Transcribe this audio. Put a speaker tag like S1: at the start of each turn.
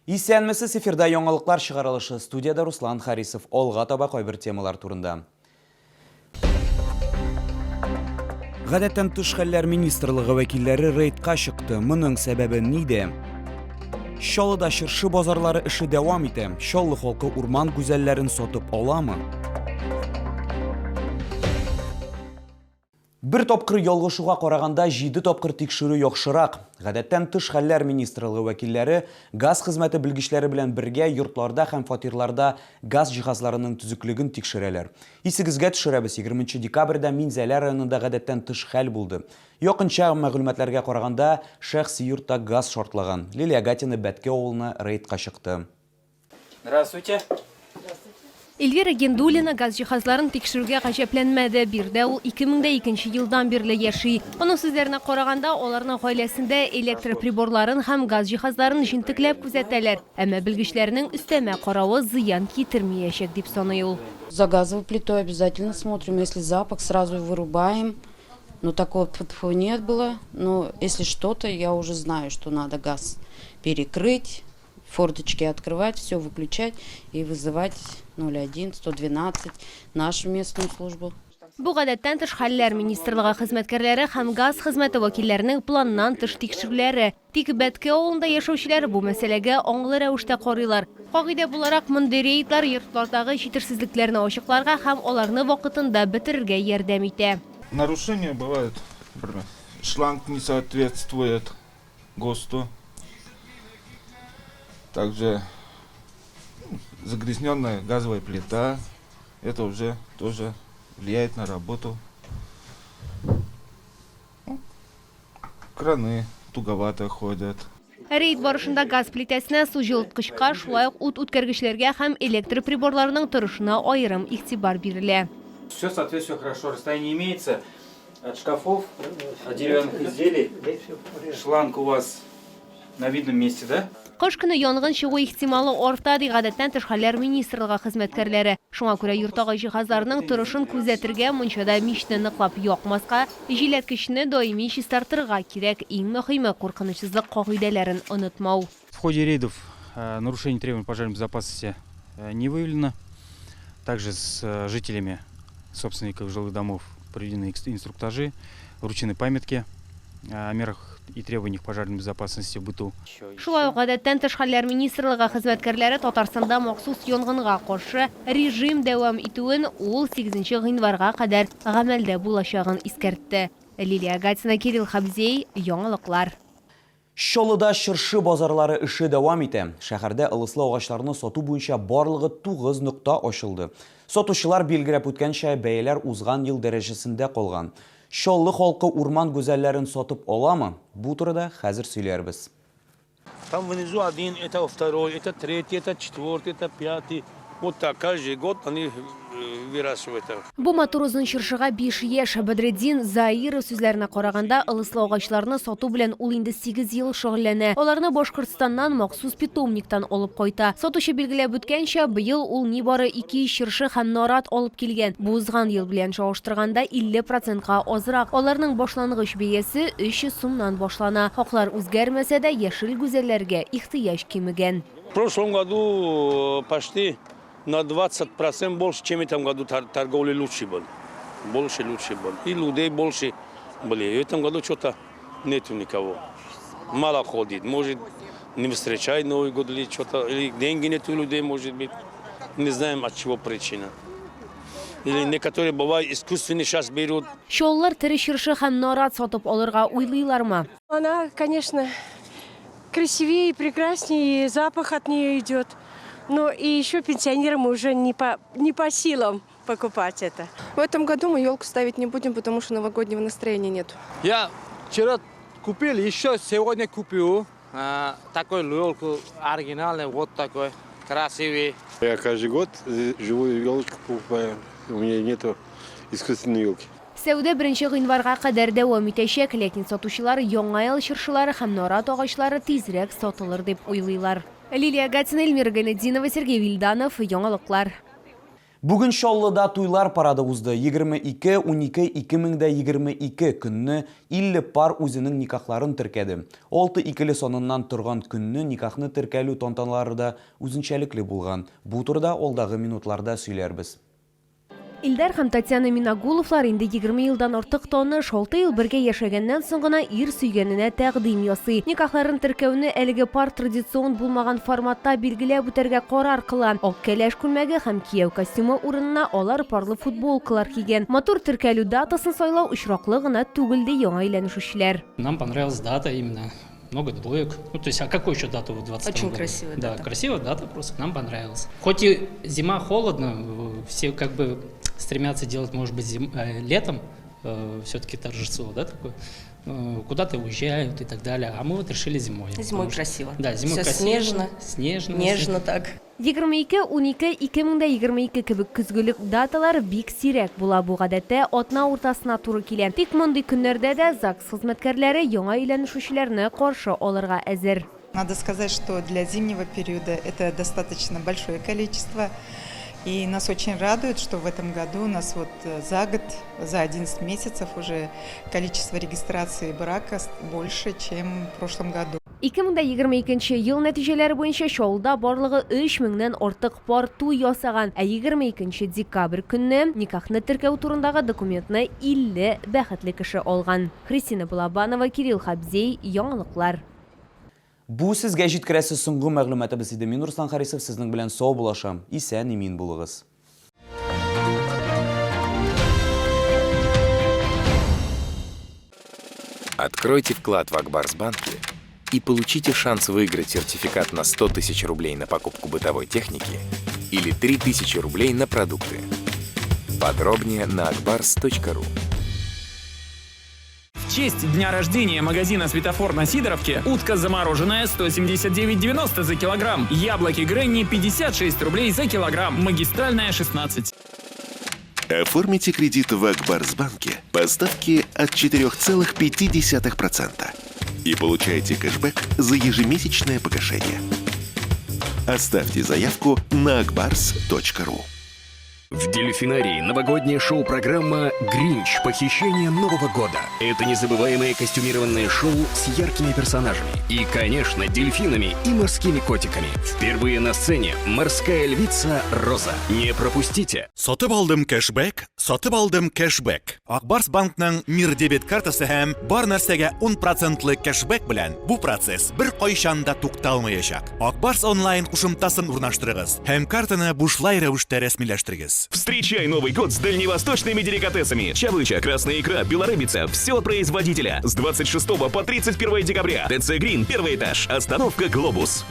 S1: Исәнмесез, эфирда яңалыклар чыгарылышы. Студиядә Руслан Харисов. Алга таба кайбер темалар турында. Гадәттән тыш хәлләр министрлыгы вәкилләре рейдка чыкты. Моның сәбәбе нидә? Чаллыда чыршы базарлары эше дәвам итә. Чаллы халкы урман гүзәлләрен сатып аламы? Бер тапкыр ялгышуга караганда җиде тапкыр тикшерү яхшырак. Гадәттән тыш хәлләр министрлыгы вәкилләре газ хезмәте белгечләре белән бергә йортларда һәм фатирларда газ җиһазларының төзеклеген тикшерәләр. Исегезгә төшерәбез, 20 декабрьдә Минзәлә районында гадәттән тыш хәл булды. Якынча мәгълүматларга караганда, шәхси йортта газ шартлаган. Лилия Гатина Бәтке авылына рейдка чыкты.
S2: Здравствуйте.
S3: Эльвира Гиндуллина газ җиһазларын тикшерүгә гаҗәпләнмәде. Биредә ул 2002 елдан бирле яши. Аның сүзләренә караганда, аларның гаиләсендә электр приборларын һәм газ җиһазларын җентекләп күзәтәләр. Әмма белгечләрнең өстәмә каравы зыян китермиячәк, дип саный ул.
S4: За газовой плитой обязательно смотрим, если запах, сразу вырубаем. Но такого тьфу-тьфу нет было. Но если что-то, я уже знаю, что надо газ перекрыть, форточки открывать, все выключать и вызывать 01, 112, нашу местную службу.
S3: Бу гадәттән тыш хәлләр министрлыгы хезмәткәрләре һәм газ хезмәте вәкилләренең планнан тыш тикшерүләре. Тик Бәтке авылында яшәүчеләр бу мәсьәләгә аңлы рәвештә карыйлар. Кагыйдә буларак, мондый рейдлар йортлардагы җитешсезлекләрне ачыкларга һәм аларны вакытында бетерергә ярдәм итә.
S5: Нарушения бывают, например, шланг не соответствует ГОСТу. Также загрязненная газовая плита. Это уже тоже влияет на работу. Ну, краны туговато ходят.
S3: Рейд барышында газ плитәсенә, су җылыткычка, шулай ук ут үткәргечләргә һәм электр приборларының торышына аерым игътибар бирелә.
S2: Все соответствие хорошо, расстояние имеется. От шкафов, от деревянных изделий. Шланг у вас на видном месте, да?
S3: Кыш көне янгын чыгу ихтималы арта, ди гадәттән тыш хәлләр министрлыгы хезмәткәрләре. Шуңа күрә йорттагы җиһазларның торышын күзәтергә, мунчада мичне ныклап якмаска, җилләткечне даими чистартырга кирәк. Иң мөһиме, куркынычсызлык кагыйдәләрен онытмау.
S2: В ходе рейдов нарушений требований пожарной безопасности не выявлено. Также с жителями собственников жилых домов проведены инструктажи, вручены памятки о мерах и требованиях пожарной безопасности в быту.
S3: Шулай ук Гадәттән тыш хәлләр министрлыгы хезмәткәрләре Татарстанда махсус янгынга каршы режим дәвам итүен, ул сигезенче гыйнварга кадәр гамәлдә булачагын искәртте. Лилия Гатина, Кирилл Хабзей, Яңалыклар.
S1: Чаллыда чыршы базарлары эше дәвам итә. Шәһәрдә ылыслы агачларны сату буенча барлыгы 9 нокта ачылды. Сатучылар билгеләп үткәнчә, бәяләр узган ел дәрәҗәсендә калган. Чаллы халкы урман гүзәлләрен сатып аламы? Бу турыда хәзер сөйләрбез.
S6: Там внизу один, это второй, это третий, это четвертый, это пятый. Вот так каждый год они выращивают.
S3: Бу матур озын чыршыга биш яшь. Бәдретдин Заиров сүзләренә караганда, ылыслы агачларны сату белән ул инде сигез ел шөгыльләнә. Аларны Башкортстаннан махсус питомниктан алып кайта. Сатучы билгеләп үткәнчә, быел ул нибары 200 чыршы һәм нарат алып килгән. Бу узган ел белән чагыштырганда 50 процентка азрак. Аларның башлангыч бәясе 300 сумнан башлана. Хаклар үзгәрмәсә дә, яшел гүзәлләргә ихтыяҗ кимегән.
S6: В прошлом году почти на 20 процентов больше, чем в этом году торговли лучше был. Больше лучше был. И людей больше были. В этом году что-то нету никого. Мало ходит. Может, не встречает Новый год или что-то, или деньги нет у людей, может быть. Не знаем, от чего причина. Или некоторые бывают искусственные сейчас берут.
S3: Чаллылар тере чыршы һәм нарат сатып алырга уйлыйлармы?
S7: Она, конечно, красивее, прекраснее, и запах от нее идет. Но и еще пенсионерам уже не по, не по силам покупать это.
S8: В этом году мы елку ставить не будем, потому что новогоднего настроения нет.
S9: Я вчера купил, еще сегодня купил. А, такой елку оригинальный, вот такой, красивый.
S10: Я каждый год живую елочку покупаю. У меня нету искусственной елки.
S3: Сәүдә беренче гыйнварга кадәр дәвам итәчәк, ләкин сатучылар Яңа ел чыршылары һәм нарат агачлары тизрәк сатылыр дип уйлыйлар. Лилия Гатина, Эльмира Гайнетдинова, Сергей Вильданов, Яңалыклар.
S1: Бүген Чаллыда туйлар парады узды. 22, 12, 2022 көнне 50 пар үзенең никахларын теркәде. Алты икеле саныннан торган көнне никахны теркәлү тантаналары да үзенчәлекле булган. Бу турыда алдагы минутларда сөйләрбез.
S3: Илдар һәм Татьяна Минагуловлар инде 20 елдан артык таныш. Алты ел бергә яшәгәннән соң гына ир сөйгәненә тәкъдим ясый. Никахларын теркәүне әлеге пар традицион булмаган форматта билгеләп үтәргә карар кыла. Ак кәләш күлмәге һәм кияү костюмы урынына алар парлы футболкалар кигән. Матур теркәлү датасын сайлау очраклы гына түгел, ди яңа өйләнешүчеләр.
S11: Нам понравилась дата именно. Много двоек. Ну, то есть, а какую еще дату в 22
S8: Очень
S11: году?
S8: Красивая
S11: Да,
S8: дата.
S11: Красивая дата просто, нам понравилась. Хоть и зима, холодно, все как бы стремятся делать, может быть, летом все-таки торжество, да, такое. Куда-то уезжают и так далее. А мы вот решили зимой.
S8: Зимой
S11: Потому что-
S8: красиво.
S11: Да, зимой
S8: Всё
S11: красиво.
S8: Снежно.
S11: Снежно.
S8: Нежно так.
S3: 22 12 2022 кебек көзгелек даталар бик сирәк була. Бу гадәттә атна уртасына туры килә. Тик мондый көннәрдә дә ЗАГС хезмәткәрләре яңа өйләнешүчеләрне каршы алырга әзер.
S12: Надо сказать, что для зимнего периода это достаточно большое количество. И нас очень радует, что в этом году у нас вот за год, за 11 месяцев уже количество регистрации брака больше, чем в прошлом году.
S3: 2022 ел нәтиҗәләре буенча Чаллыда барлыгы 3 меңнән артык пар туй ясаган. Ә 22 декабрь көнне никахны теркәү турындагы документны 50 бәхетле кеше алган. Христина Балабанова, Кирилл Хабзей, Яңалыклар.
S1: Бу сезгә җиткерәсе соңгы мәгълүматыбыз иде. Мин Руслан Харисов сезнең белән саубуллашам. Исән имин булыгыз.
S13: Откройте вклад в Акбарсбанке и получите шанс выиграть сертификат на 100 тысяч рублей на покупку бытовой техники или 3000 рублей на продукты. Подробнее на akbars.ru.
S14: В честь дня рождения магазина «Светофор» на Сидоровке утка замороженная 179,90 за килограмм, яблоки Гренни 56 рублей за килограмм, магистральная 16.
S15: Оформите кредит в Акбарсбанке по ставке от 4,5% и получайте кэшбэк за ежемесячное погашение. Оставьте заявку на akbars.ru.
S16: В Дельфинарии новогодняя шоу-программа «Гринч. Похищение Нового года». Это незабываемое костюмированное шоу с яркими персонажами. И, конечно, дельфинами и морскими котиками. Впервые на сцене морская львица Роза. Не пропустите!
S17: Сатып алдым кэшбэк, сатып алдым кэшбэк. Акбарс банкның Мир дебет картасы һәм бар нәрсәгә 10 процентлы кэшбэк белән бу процесс бер кайчан да тукталмаячак. Акбарс онлайн кушымтасын урнаштырыгыз һәм картаны бушлай рәвештә рәсмиләштерегез.
S18: Встречай Новый год с дальневосточными деликатесами. Чавыча, красная икра, белорыбица. Все от производителя. С 26 по 31 декабря. ТЦ Грин, первый этаж. Остановка Глобус.